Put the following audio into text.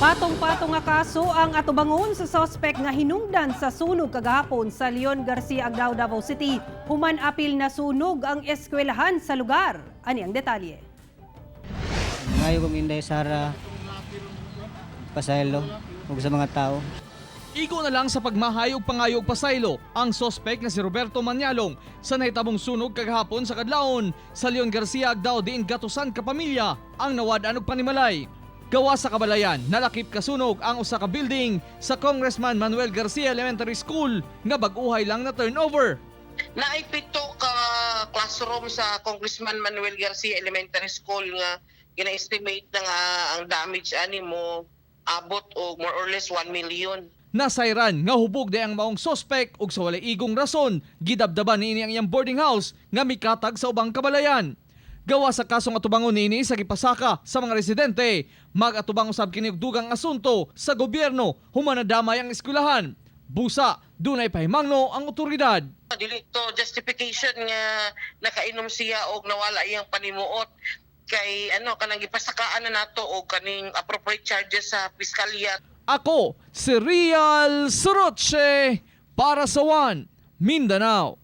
Patong-patong nga kaso ang atubangon sa suspect nga hinungdan sa sunog kagahapon sa Leon Garcia, Agdao, Davao City. Human apil na sunog ang eskwelahan sa lugar. Ani ang detalye. Ngayo kong Inday Sara pasaylo ug sa mga tao. Igo na lang sa pagmahay ug pangayo og pasaylo ang sospek nga si Roberto Manyalong sa nahitabong sunog kagahapon sa kadlawon sa Leon Garcia, Agdao, diin gatusan ka pamilya ang nawad-an og panimalay. Gawa sa kabalayan, nalakip kasunog ang usa ka building sa Congressman Manuel Garcia Elementary School nga bag-uhay lang na turnover. Naay pito ka classroom sa Congressman Manuel Garcia Elementary School nga gina-estimate na nga ang damage ani mo abot og more or less 1 million. Nasayran nga hubog di ang maong sospek ug sa walay igong rason, gidabdaban niini ang iyang boarding house nga mikatag sa ubang kabalayan. Gawa sa kasong atubangon niini sa gipasaka sa mga residente, mag-atubang usab kini og dugang asunto sa gobyerno human nadamay ang eskwelahan. Busa, dunay pahimangno ang otoridad. Dili to justification nga nakainom siya og nawala iyang panimuot kay ano kanang gipasakaan na nato og kaning appropriate charges sa piskalya. Ako si Real Soroche para sa One Mindanao.